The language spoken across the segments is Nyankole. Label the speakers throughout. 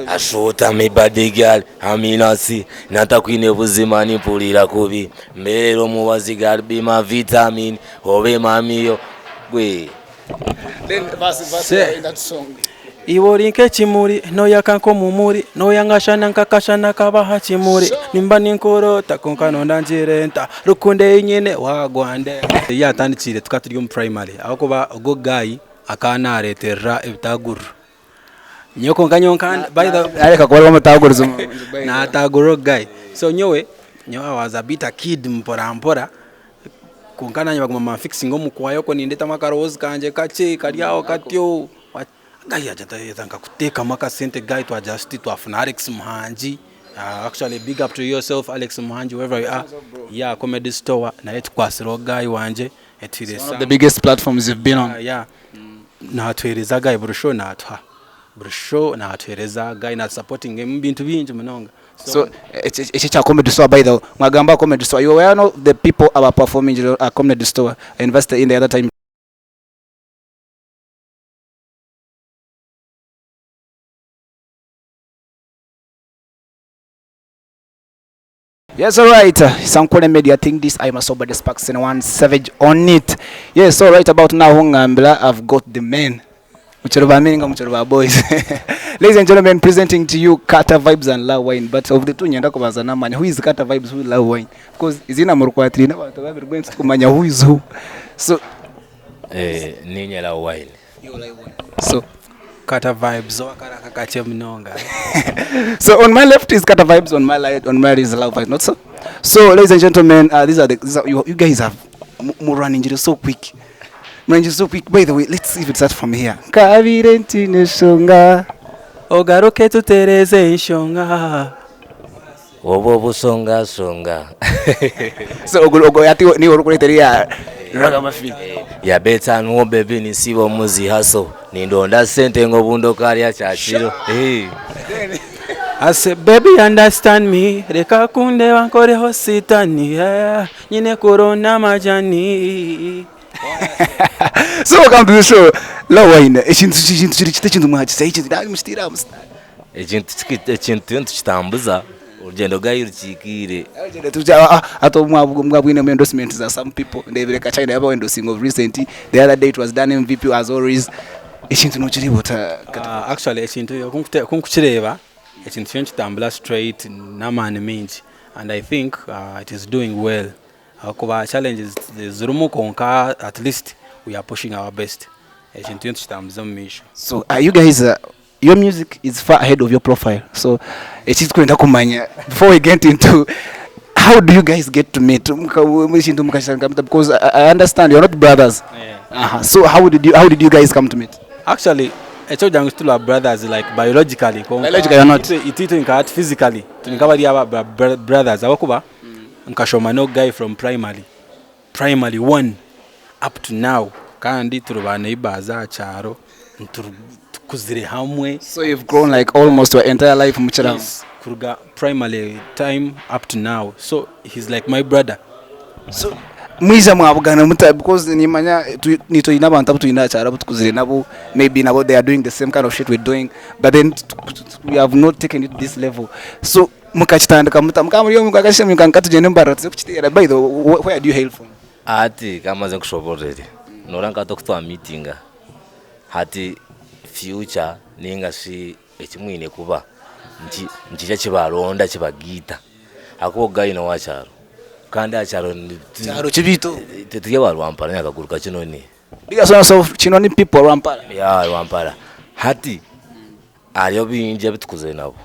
Speaker 1: Ashuta me body girl aminasi natakwine buzima nimpurira kubi mbeera omubazi girl be my vitamin obe mamiyo gwe.
Speaker 2: Iwe ori nk'ekimuri, nooyaka nk'omumuri, nooyangashana nk'akashana kaba aha kimuri. Nimba ninkuroota kwonka nondangira enta, rukundo ei nyine waagwa ndeeba. Ei yaatandikiire tukaba turi omu primary ahabw'okuba ogwo guy akaba naareeterera ebitaaguriro. Nyowe kwonka nyowe nka by the way.
Speaker 3: Areka kuba ariwe mutaagurizi.
Speaker 2: Naataagurira ogu guy. So nyowe, nyowe I was a bit a kid mpora mpora. Kwonka naanye baguma nibanfikisinga omu kwaya okwo nindeetamu akaroboozi kangye kakye kari aho katyo. Guy yatandika kuteekamu akasente guy twagira tuti twafuna Alex Muhangi, actually big up to yourself Alex Muhangi wherever you are, yeah comedy store nayo etukwatsireho guy wangye
Speaker 3: etuhaire One of the biggest platforms you've been on.
Speaker 2: Yeah, naatuheereza guy buri show naatuha, buri show naatuheereza guy naatusapotinga omu bintu bingi munonga.
Speaker 3: So eki ekya comedy store by the way mwagamba aha comedy store you were one of the people aba performingire aha comedy store university in the other time. Yes, all right. Sankole Media think this. I'm a sober the sparks and one savage on it. Yes, all right. About now, Ngambila, I've got the men. Muchero ba men nga muchero ba boys. Ladies and gentlemen, presenting to you Carter Vibes and Love Wine. But of the two nyenda kubanza namanya who is Carter Vibes, who is Love Wine. Because izina murukwatire n'abantu babiri gwe kumanya who is who. So
Speaker 1: Eh, ninye Love Wine.
Speaker 3: So
Speaker 2: Carter Vibes owakaraka kakye munonga.
Speaker 3: So on my left is Carter Vibes, on my right, on my right is Love Vibes, not so? So ladies and gentlemen, these are the, these are, you, you guys have murunning so quick. Murunning so quick. By the way, let's see if it starts from here. Kabire ntine shonga.
Speaker 2: Ogaruke tutereze enshonga.
Speaker 1: Oba obusongasonga.
Speaker 3: So ogo ogo ati ni orikureetera ya ragamuffin.
Speaker 1: Ya better no baby ninsiiba omu zi hustle nindonda sente ngu obundi okarya kyakiro. Eh.
Speaker 2: I say baby understand me reka kundeeba nkoreho sitani yeah. Nyine kuronda amajani.
Speaker 3: So welcome to the show. Love Wine. Ekintu ekintu kiri kita ekintu mwakisa ekintu nari mukitiire aha musitari.
Speaker 1: Ekintu ekintu nitukitambuza orugyendo rwayo rukikiire.
Speaker 3: Hati obu mwabwinemu endorsement za some people ndebire Kachina yabaho endorsing of recent the other day it was done MVP as always ekintu nokireeba ota
Speaker 2: Uh, actually ekintu oku nkukireeba ekintu kyo nikitambura straight n'amaani mingi and I think it is doing well ahakuba challenges zirimu kwonka at least we are pushing our best ekintu kyo nitukitambuza omu maisho.
Speaker 3: So you guys your music is far ahead of your profile so eki turikwenda kumanya before we get into how do you guys get to meet ekintu mukashanga muta because I understand you're not brothers
Speaker 2: Yeah.
Speaker 3: So how did you guys come to meet?
Speaker 2: Actually ekyokugira ngu tituri ba brothers like biologically kwonka
Speaker 3: Biologically you're not.
Speaker 2: Itwe nka hati physically turi nk'abari aba brothers ahabw'okuba nkashoma n'ogu guy from primary, primary one up to now kandi turi ba neighbours aha kyaro tukuzire hamwe.
Speaker 3: So you've grown like almost your entire life mukiri hamwe?
Speaker 2: Yes, kuruga primary time up to now so he's like my brother.
Speaker 3: So mwija mwabugana muta because nimanya nitwe twine abantu abu twine aha kyaro abu tukuzire nabo maybe nabo they are doing the same kind of shit we're doing but then we have not taken it to this level so mukakitandika muta mukaba muri omu akasheeshe mukagira ngu katugyende Mbarara tuze kukiteera by the way where do you hail from?
Speaker 1: Hati kamaze nkushobororere noreeba nka hati oku twa meetinga hati future ninga shi eki mwine kuba nikiija kibaronda kibagaita ahakuba ogu aine owa kyaro kandi aha kyaro
Speaker 3: Kyaro ki beitu?
Speaker 1: Turi aba Rwampara Nyakaguru ka Kinoni.
Speaker 3: Kinoni people Rwampara.
Speaker 1: Yeah Rwampara hati hariyo bingi ebi tukuzire nabo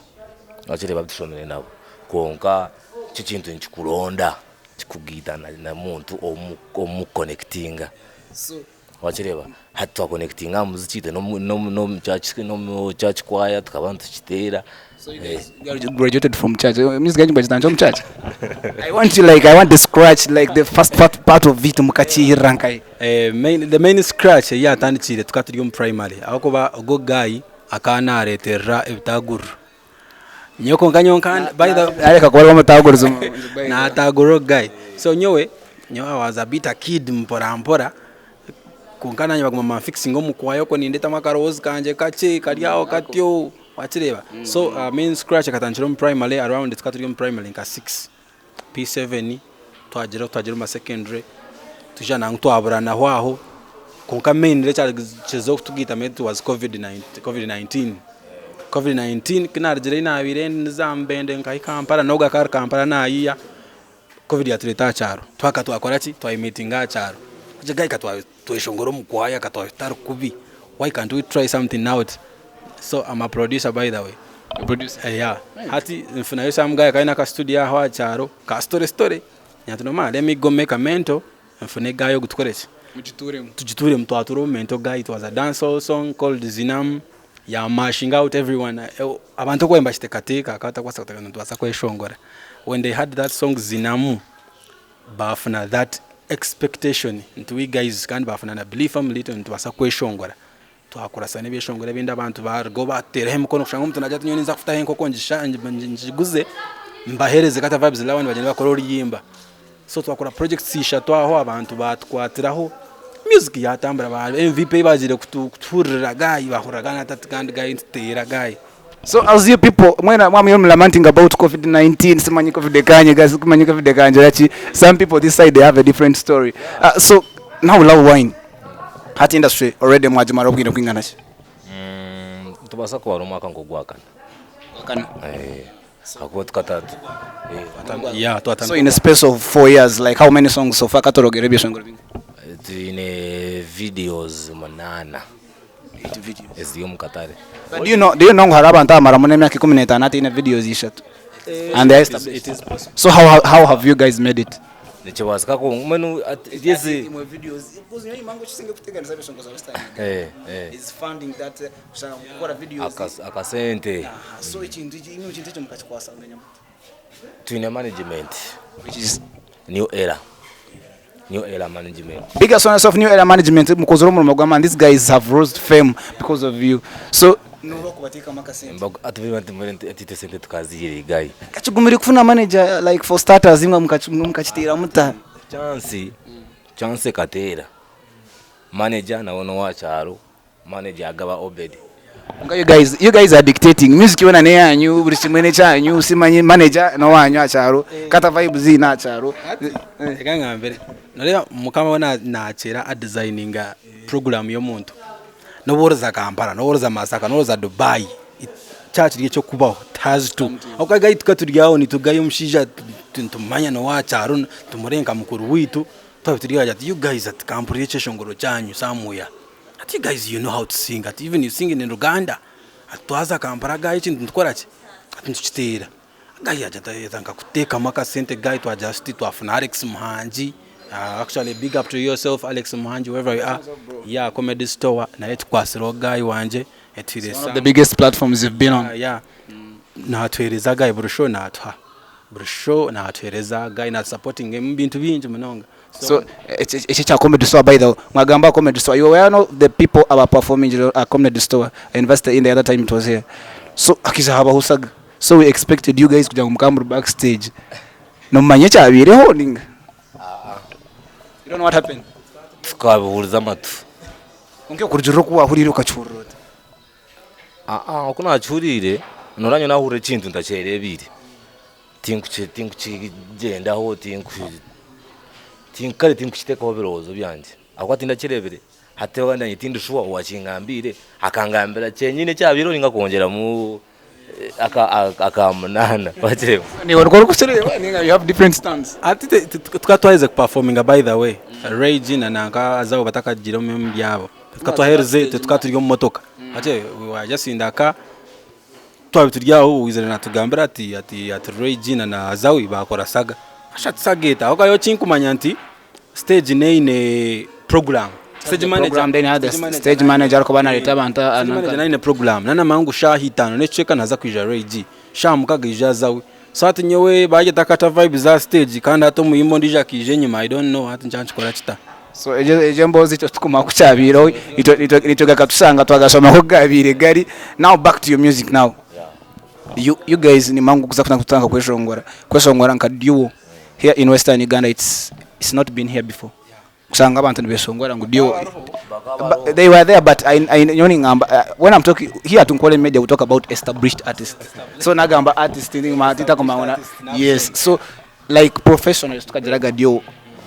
Speaker 1: wakireeba ebi tushomire nabo kwonka ekyo ekintu nikikuronda kikugaita na muntu ou mukukonekitinga wakireeba hati twakonekitinga aha muziki itwe n'omu church choir tukaba nitukiteera.
Speaker 3: So you guys graduated from church. Music yanyu mwagitandikira omu church? I want you like I want the scratch like the first part, part of it mukakihirira nkahi?
Speaker 2: Eh, main, the main scratch ei yatandikiire tukaba turi omu primary ahabw'okuba ogwo guy akaba naareeterera ebitaaguriro. Nyowe kwonka nyowe nka by the
Speaker 3: Areka kuba ariwe mutaagurizi.
Speaker 2: Naataagurira ogu guy. So nyowe, nyowe I was a bit a kid mpora mpora. Kwonka naanye baguma nibanfikisinga omu kwaya okwo nindetamu akaroboozi kangye kakye kari aho katyo wakireeba. So main scratch ekatandikira omu primary around tukaba turi omu primary nka six, P7 twagira twagira omu secondary twija nangwa twaburanaho aho kwonka mainly ekyakirizeho kutugaita it was covid 19. Covid 19 ku naarugire ahi naabaire ndi za Mubende nkahika Kampala n'ogwo akaba ari Kampala naayiya. Covid yatureeta aha kyaro, twahika twakora ki? Twayemitinga aha kyaro. Twagira guy ka tweshongore omu kwaya ka twaba tutari kubi, why can't we try something out? So am a producer by the way.
Speaker 3: Producer?
Speaker 2: Yeah. Hati nfunayo some guy akaba aine aka studio aho aha kyaro ka story story, ngira nti no man let me go make a mental nfune guy ogu tukore ki?
Speaker 3: Mugituuremu.
Speaker 2: Tugituuremu, twatura omu mental guy, it was a dancehall song called Zinamu. Ya mashinga out everyone abantu oku nibakiteekateeka bakaba batakubaasa kuteekateeka ngu nitubaasa kweshongora. When they heard that song Zinamu baafuna that expectation nti we guys kandi baafuna na belief omuri itwe ngu nitubaasa kweshongora. Twakurasa n'ebyeshongoro ebindi abantu baarugaho baatuteeraho emikono kushanga omuntu naagira ati nyowe ninza kutaho enkoko ngiguze mbaheereze Kata Vibes Lounge bagyende bakore oruyimba. So twakora projects ishatu aho abantu batukwatiraho music yatambura ba MVP ei bagiire kutuhurira guy bahurira guy ati kandi guy nituteera guy.
Speaker 3: So as you people mwena mwaba muri lamenting about covid 19 simanyi covid ekanyega simanyi covid ekangira ki some people this side they have a different story uh, so now love wine hati industry already mwagimara obwire bwingana ki?
Speaker 1: Nitubaasa kubara omwaka nk'ogwakana.
Speaker 3: Gwakana.
Speaker 1: Eh. Ahakuba tukatandika.
Speaker 2: Yeah,
Speaker 3: So
Speaker 2: twatandika
Speaker 3: in a space of 4 years like how many songs so far katorogere ebyeshongoro bingi?
Speaker 1: Twine videos munaana
Speaker 3: Eight videos.
Speaker 1: eziri omu katare.
Speaker 3: But do you know ngu hariho abantu abamaramu n'emyaka 15 ataine videos ishatu and they are
Speaker 2: It is,
Speaker 3: established.
Speaker 2: it is possible.
Speaker 3: So how have you guys made it?
Speaker 1: Nikibaasika ku mbwenu ezi eh, eh,
Speaker 3: Is funding that kushanga kukora videos.
Speaker 1: Akasente.
Speaker 3: So ekintu imwe ekintu ekyo mukakikwasanganya muta?
Speaker 1: Twine management.
Speaker 3: Which is
Speaker 1: New Era. New Era management.
Speaker 3: Big up on yourself New Era management mukozire omurimo gw'amaani these guys have rose to fame because of you. So noba kubateekamu akasente.
Speaker 1: Mbagu ati itwe esente tukazihire guy.
Speaker 3: Kakigumire kufuna manager like for starters imwe mukakiteera muta?
Speaker 1: Chance chance ekateera. Manager nawe n'owa kyaro, manager agaba Obed.
Speaker 3: Kwonka you guys, you guys are dictating music yoona neyanyu buri kimwe nekyanyu simanyi manager nowanyu aha kyaro kata vibes aha kyaro.
Speaker 2: Reka ngambire, noreeba mukama we nakira a designinga program y'omuntu. Nobu oriza Kampala, nobu oriza Masaka, nobu oriza Dubai, kyaba kiri eky'okubaho it has to. Ahabw'okuba guy tukaba turi aho nitugaya omushaija nitumumanya n'owaha kyaro nitumureeba nka mukuru waitu. Twaba turi aho ati you guys ati kampurire ekyeshongoro kyanyu somewhere ati you guys you know how to sing ati even you sing in Luganda ati twaza Kampala guy ekintu nitukora ki ati nitukiteera guy yatandika kuteekamu akasente guy twagira tuti twafuna Alex Muhangi actually big up to yourself Alex Muhangi wherever you are yeah comedy store naye tukwatsireho guy wangye
Speaker 3: It's one of the biggest platforms you've been on.
Speaker 2: Yeah natuhereza guy buri show natuha. Buri show natuhereza guy natu supportinga omu bintu bingi munonga.
Speaker 3: So eki ekya comedy store by the way mwagamba aha comedy store you were one of the people aba performingire aha comedy store university in the other time it was here so hakaija habaho saga so we expected you guys kugira ngu mukaba muri back stage nomumanya ekyabaireho ninga you don't know what happened?
Speaker 1: Tukabihuriza amatu.
Speaker 3: Kwonka iwe kurugiirira oku wahuriire okakihurira ota?
Speaker 1: Aa oku naakihuriire, noreeba nyowe naahurira ekintu ntakyereebiire, tinkukigyendaho, kare tinkukiteekaho birowoozo byangye ahabw'okuba tindakyereebire. Hati naanye tindi shuwa owaakingambiire akangambira kyenyine ekyabaireho nainga akongyeramu aka munaana wakireeba.
Speaker 3: Naiwe nikwo orikukireeba nainga you have different stands?
Speaker 2: Hati tukaba twaherize kupafominga by the way, Ray G na nanka Azawi batakagiire omu byabo. Tukaba twaherize tukaba turi omu motoka we were just in the car twaba turi aho Weasel natugambira ati ati ati Ray G na Azawi bakora saga shasha ati saga eta ahabw'okuba nyowe ekinkumanya nti stage neine program
Speaker 3: Stage program then had the stage manager arikuba nareeta abantu
Speaker 2: stage manager nawe aine program nawe namanya ngu shaaha itaano n'ekicweka naza kwija Ray G shaaha mukaaga aije Azawi so hati nyowe bagyeta kata vibes aha stage kandi hati omuyimbi ondiijo akaija enyima I don't know hati nikyo nikikora kita.
Speaker 3: So egyo egyo emboozi itwe tikumanya ku kyabaireho itwe itwe itwe gakatushanga twagashoma nkoku gabaire gari now back to your music now you you guys nimanya ngu kuza kutandika kweshongora kweshongora nka duo here in western Uganda it's it's not been here before. Kushanga abantu nibeshongora ngu dio they were there but I, I, nyowe ningamba uh, when I'm talking here at Nkole Media we talk about established artists so nagamba artist titakumanya yes so like professionals tukagiraga dio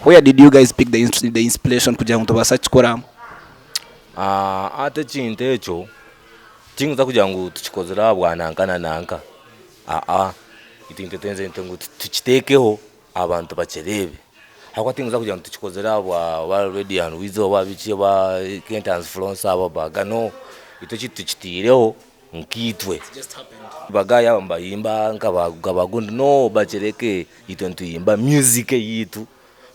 Speaker 3: where did you guys pick the, the inspiration kugira ngu tubasa kukikora
Speaker 1: Ah, hati ekintu ekyo tinkuza kugira ngu tukikozire aha bwa nanka na nanka aa itwe nitwe twenzire ngu tukiteekeho abantu bakireebe ahabw'okuba tinkuza kugira ngu tukikozire ahabwa ba Radio and Weasel oba biki oba Kentans Flonsa abo baga no itwe ekintu tukiteireho nkaitwe. Ba guy aba nibayimba nka ba gundi no bakireke itwe nituyimba music eyaitu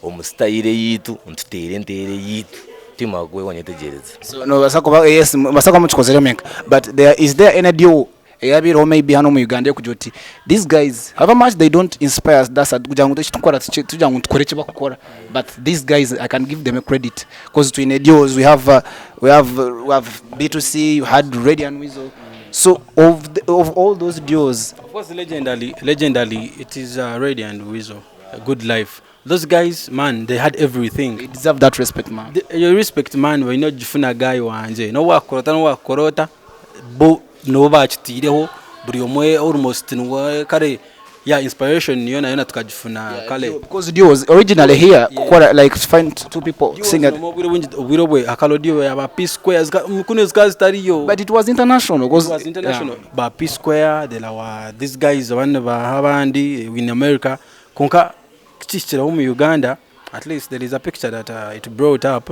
Speaker 1: omu style eyaitu nituteera enteera eyaitu tiimanya ku wanyetegyereza.
Speaker 3: So nobaasa kuba yes mubaasa kuba mukikozire mwenka but there is there any duo eyabaireho maybe hanu omu Uganda erikugira oti these guys however much they don't inspire us that's kugira ngu ekiturikukora tikugira ngu nitukora eki barikukora but these guys I can give them a credit coz twine duos we have we have we have B2C we had Radio and Weasel so of the of all those duos
Speaker 2: Of course legendary legendary it is Radio and Weasel a good life those guys man they had everything
Speaker 3: they deserve that respect man.
Speaker 2: The, your respect man baine kugifuna guy wangye nobu wakukorota nobu wakukorota bo nibo bakiteireho buri omwe almost niwe kare yeah inspiration niyo nayo tukagifuna kare
Speaker 3: Because duos originally here kukora like to find two people sing it
Speaker 2: obwire obwingi obwire obwe hakaro duo ya ba P Square kunu zikaba zitariyo
Speaker 3: but it was international because
Speaker 2: It was international ba P Square there were these guys abandi ba abandi in America konka kikihikiraho omu Uganda at least there is a picture that it brought up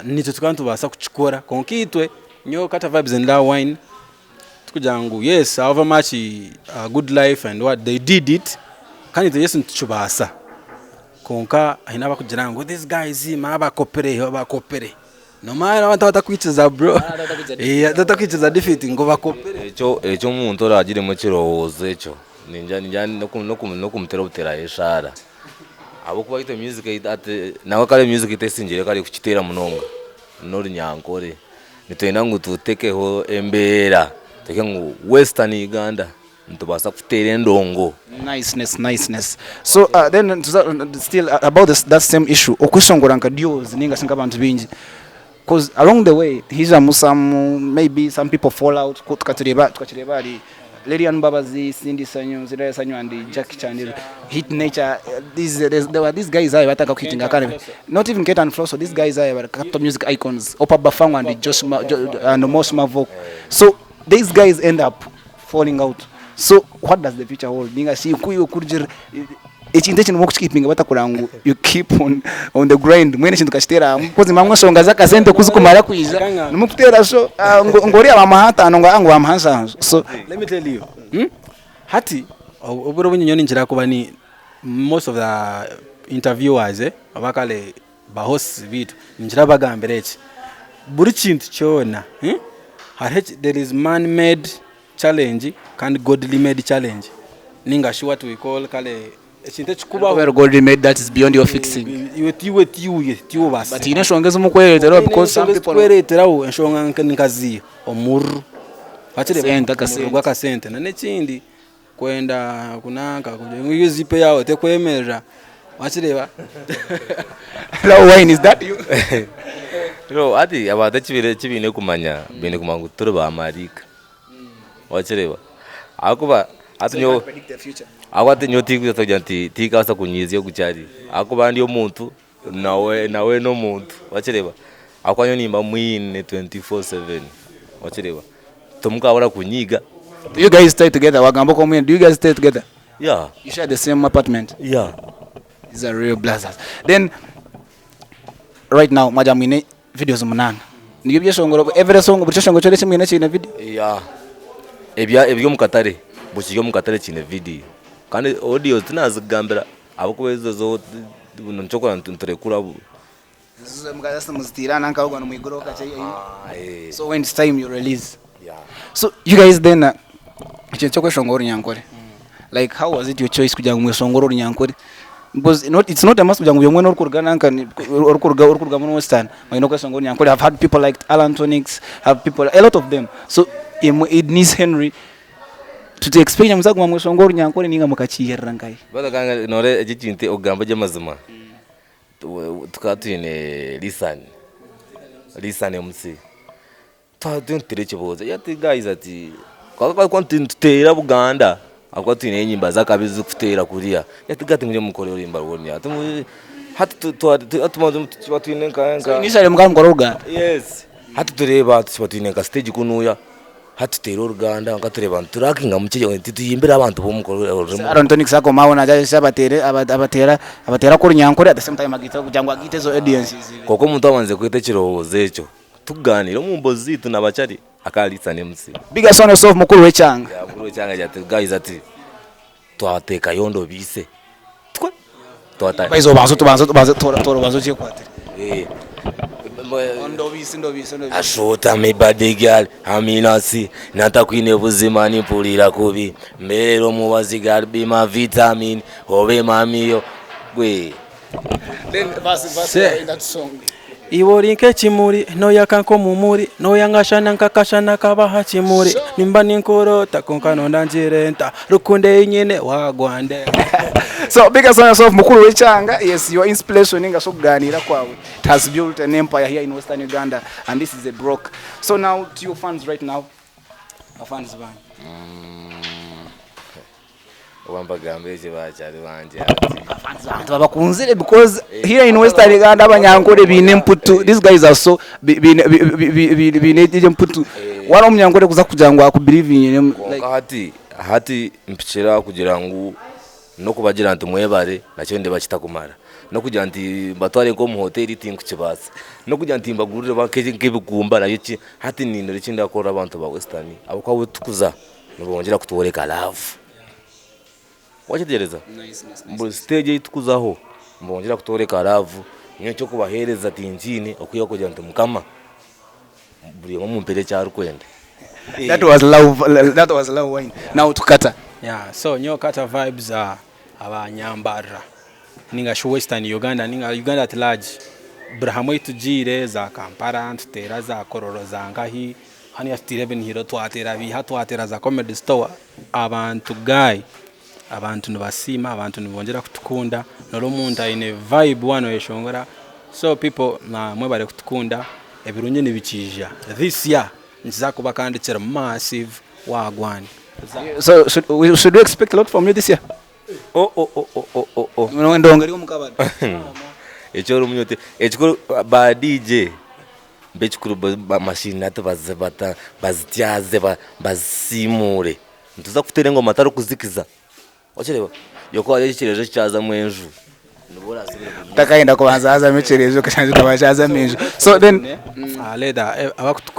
Speaker 2: nitwe tukaba nitubaasa kukikora kwonka itwe nyowe Kata Vibes and Lil Wine tikugira ngu yes however much good life and what they did it kandi itwe yes nitukibaasa kwonka haine abakugira ngu these guys bakopire bakopire Nomanya abantu abatakwikiriza bro. Eh, abatakwikiriza defeat ngu bakopere.
Speaker 1: Ekyo ekyo omuntu oragiremu ekirowoozo ekyo ningira ningira n'okumutera obuteraho eshaara ahabw'okuba itwe music ei ati nangwa kare music ei twesingire kare kukiteera munonga n'orunyankore nitwenda ngu tutekeho embeera tuteeke ngu western Uganda Nitubaasa kuteera endongo.
Speaker 3: Niceness niceness so uh, then tuza, still about this, that same issue okweshongora nka duos ninga shi nk'abantu baingi cause along the way hijamu some maybe some people fall out ku- tukakireeba tukakireeba ahari Lilian Mbabazi, Cindy Sanyu, Ziraya Sanyu and Jackie Chandiru Hit Nature these, there's, there were these guys aye bataka kuhitinga kare not even Kate and Flosso these guys aye were capital music icons Opa Bafangwa and Josh Ma, jo, and Mosh Mavoko so these guys end up falling out so what does the future hold ninga shi ku iwe kurugiirira ekintu eki nimwo bata kureba ngu you keep on, on the grind mbwenu ekintu kakiteera hamwe because mamwe enshonga z'akasente kuzikumara kwija nimwo kuteera sho ah, ngu ngu oriya bamuha ataano ngu ah, ngu bamuha nshanju so
Speaker 2: Let me tell you. Hati obwire obwingi nyowe ninkira kuba ni most of the interviewers eh, oba kare ba hosts baitu ninkira bagambira eki buri kintu kyona hariho there is man made challenge kandi godly made challenge ninga shi what we call kare ekintu ekikubaho
Speaker 3: Well, God made that is beyond your fixing.
Speaker 2: iwe tiwe tiwe tiwe obaasa
Speaker 3: But haine enshonga ezimukwereteraho because some people
Speaker 2: kwereteraho enshonga nkaziiha omururu
Speaker 3: Akasente, akasente.
Speaker 2: gw'akasente na n'ekindi Kwenda kunanka kugira ngu iyo zipu yaawe tekwemerera wakireeba.
Speaker 3: Lil Wayne, is that you?
Speaker 1: No, hati abantu eki baine kumanya, baine kumanya ngu tituri baamaraika. Wakireeba? Ahakuba hati nyowe, ahakuba hati nyowe tinkubaasa kugira nti tinkabaasa kunyiizya ogu kyari, ahakuba ndi omuntu, nawe nawe n'omuntu. Wakireeba? Ahakuba nyowe nimba mwine 24/7. Wakireeba? Timukabura kunyiga.
Speaker 3: Do you guys stay together? Wagamba oku omwine. Do you guys stay together?
Speaker 1: Yeah.
Speaker 3: You share the same apartment?
Speaker 1: Yeah.
Speaker 3: These are real brothers. Then right now mwagira mwine videos munana. Nibyo byeshongoro every song buri kyeshongoro kyona eki mwine kiine video.
Speaker 1: Yeah. Ebya ebiri omu katare, buri kiri omu katare kiine video. Kandi audio tinazikugambira ahabw'okuba ezo zo nikyo orikureeba niturekura.
Speaker 3: So when it's time you release. So you guys then ekintu ky'okweshongora orunyankore like how was it your choice kugira ngu mweshongore orunyankore because not, it's not a must kugira ngu buri omwe n'orikuruga nanka orikuruga orikuruga muri western oine okweshongora orunyankore I've had people like Alan Tonics have people a lot of them so imwe Idnis Henry to explain muzaguma mweshongora orunyankore ninga mukakiherera nkahi
Speaker 1: Noreeba eki ekintu okugamba gye amazima. Tukaba twine Lisan, Lisan MC. Twaba turiyo nituteera ekibuuzo ati guys ati twaba nituteera Buganda ahabw'okuba twineyo enyimba z'akabi ezirikuteera kuriya ati guys mwije mukore oruyimba rwonya hati tuba twine nka
Speaker 3: So initially mukaba nimukora Oruganda?
Speaker 1: Yes hati tureeba tuba twine nka stage kunuya hati tuteera Oruganda kwonka tureeba niturakinga mukye tituyimbira abantu b'omu
Speaker 3: So Aaron Tonics akomaho naija abateere abateera abateera Okurunyankore at the same time agaite kugira ngu agaite ezo audiences ibiri.
Speaker 1: Kwonka omuntu abanze kweta ekirowoozo ekyo Tukugaaniira omu mboozi zaitu na Bacari akariisa n'emusi.
Speaker 3: Big up on yourself mukuru w'ekyanga.
Speaker 1: Yeah, mukuru w'ekyanga agira ati guys ati twateekayo ndobiise twe twata
Speaker 3: Guys obanze obanze obanze toora toora obanze ogyekwatire.
Speaker 1: Eh,
Speaker 3: Ndobiise ndobiise ndobiise.
Speaker 1: Ashuta mi body girl aminasi natakwine buzima nimpurira kubi mbeera omubazi girl be my vitamin obe mamiyo gwe
Speaker 3: Then verse verse
Speaker 2: Se.
Speaker 3: in that song.
Speaker 2: Iwe ori nk'ekimuri, nooyaka nk'omumuri, nooyangashana nk'akashana kaba aha kimuri. Nimba ninkuroota kwonka nondangira enta, rukundo ei nyine waagwa ndenga.
Speaker 3: So big up on yourself mukuru w'ekyanga yes your inspiration ninga shi okuganiira kwawe it has built an empire here in western Uganda and this is a broke so now to your fans right now
Speaker 2: Abafans bange.
Speaker 1: Oba mbagambire ki bakyari bangye ati.
Speaker 3: Abantu babakunzire because here in western Uganda abanyankore baine emputu these guys are so baine baine emputu waaba omunyankore kuza kugira ngu akubirivinge
Speaker 1: Kwonka hati hati mpikire aha kugira ngu n'okubagira nti mwebare nakyo nindeeba kitakumara n'okugira nti mbatware nk'omu hoteeri tinkukibaasa n'okugira nti mbagurire nk'ebigumba nakyo hati nindora eki ndakorera abantu ba western ahabw'okuba ahu turikuza Nibongyera kutworeka love. Wakyetegyereza? Buri stage ei tukuzaho nibongyera kutworeka love. Nyowe ekyokubahereza tinkiine okwihaho kugira nti Mukama buri omwe omumpere eki arikwenda.
Speaker 3: That was love, that was love wine. Now to Kata.
Speaker 2: Yeah, so nyowe Kata vibes abanyambarira ninga shi western Uganda ninga Uganda at large buri hamwe ahi tugiire za Kampala nituteera za Kololo za nkahi Hanu tutaire ebinihiro twateera biiha twateera za comedy store abantu guy abantu nibasiima abantu nibongyera kutukunda noreeba omuntu aine vibe waaba noyeshongora so people mwebare kutukunda ebirungi nibikiija this year nikiza kuba kandi kiri massive wagwan.
Speaker 3: So should we, should we expect a lot from you this year?
Speaker 1: Oh oh oh oh oh oh oh.
Speaker 3: Endongo eri omu kabada.
Speaker 1: Eki orimunya oti ekikuru ba DJ mbe ekikuru mashini hati bazityaze bazisiimuure nituza kuteera engoma atarikuzikiza wakireeba yoka hariho ekireju ekikyazamu enju nibwo orasibire kugira
Speaker 3: Otakayenda kubanza hazamu ekireju okashanga kikaba kyazamu enju so then
Speaker 2: Leather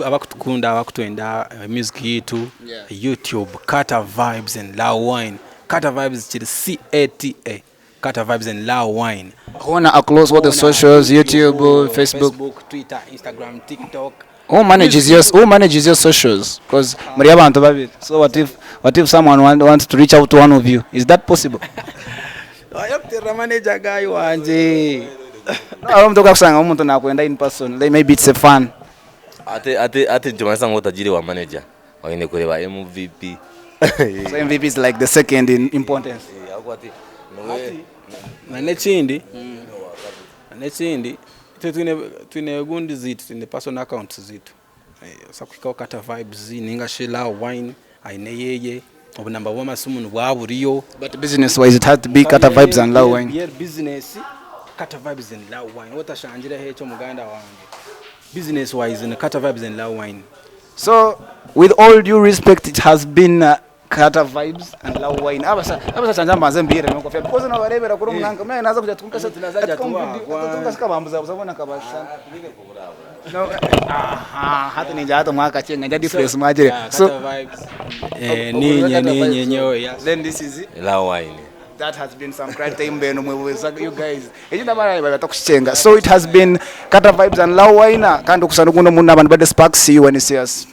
Speaker 2: abakutukunda abakutwenda music yaitu YouTube Carter Vibes and Lil Wine Carter Vibes kiri C-A-T-A Carter Vibes and Lil Wine.
Speaker 3: Hoona across all the socials, YouTube, Facebook.
Speaker 2: Facebook, Twitter, Instagram, TikTok.
Speaker 3: Who manages your who manages your socials? Because muri abantu babiri. So what if what if someone want, wants to reach out to one of you? Is that possible?
Speaker 2: Wayakuterera manager guy wangye.
Speaker 3: No, hariho omuntu okakusanga omuntu nakwenda in person. Like maybe it's a fan.
Speaker 1: Ate ate ate nikimanyisa ngu otagiire wa manager oine kureeba MVP.
Speaker 3: So MVP is like the second in importance.
Speaker 1: Ahabw'okuba ati niwe
Speaker 2: Na n'ekindi na n'ekindi itwe twine twine gundi zaitu twine personal accounts zaitu osobola kuhikaho Kata Vibes ninga shi Lil Wine aine eyeye obunamba bw'amasimu nibwa buriyo.
Speaker 3: But business wise it has to be Kata Vibes and Lil Wine.
Speaker 2: Ye business Kata Vibes and Lil Wine otashangireho ekyo muganda wange business wise ni Kata Vibes and Lil Wine.
Speaker 3: So with all due respect it has been uh, Carter vibes and Lil Wayne. Abasa abasa chanja mbanze mbire no kofia because no barebera kuri munanka mwana naza kuja tunka
Speaker 2: Omuntu naza aja tuwa-
Speaker 3: tunka sikabambuza busabona kabasha. No aha hati ninja hata mwaka chenga nja difference mwajire.
Speaker 2: Yeah,
Speaker 3: So
Speaker 2: Carter Vibes. Eh, ninye ninye nyewe yes.
Speaker 3: Then this is it.
Speaker 1: Lil Wayne.
Speaker 3: That has been some great time beno mwebweza you guys. Ekyo ndabara batakuchenga. So it has been Carter vibes and Lil Wayne kandi okusana kuno munna abantu bade sparks see you when you see us.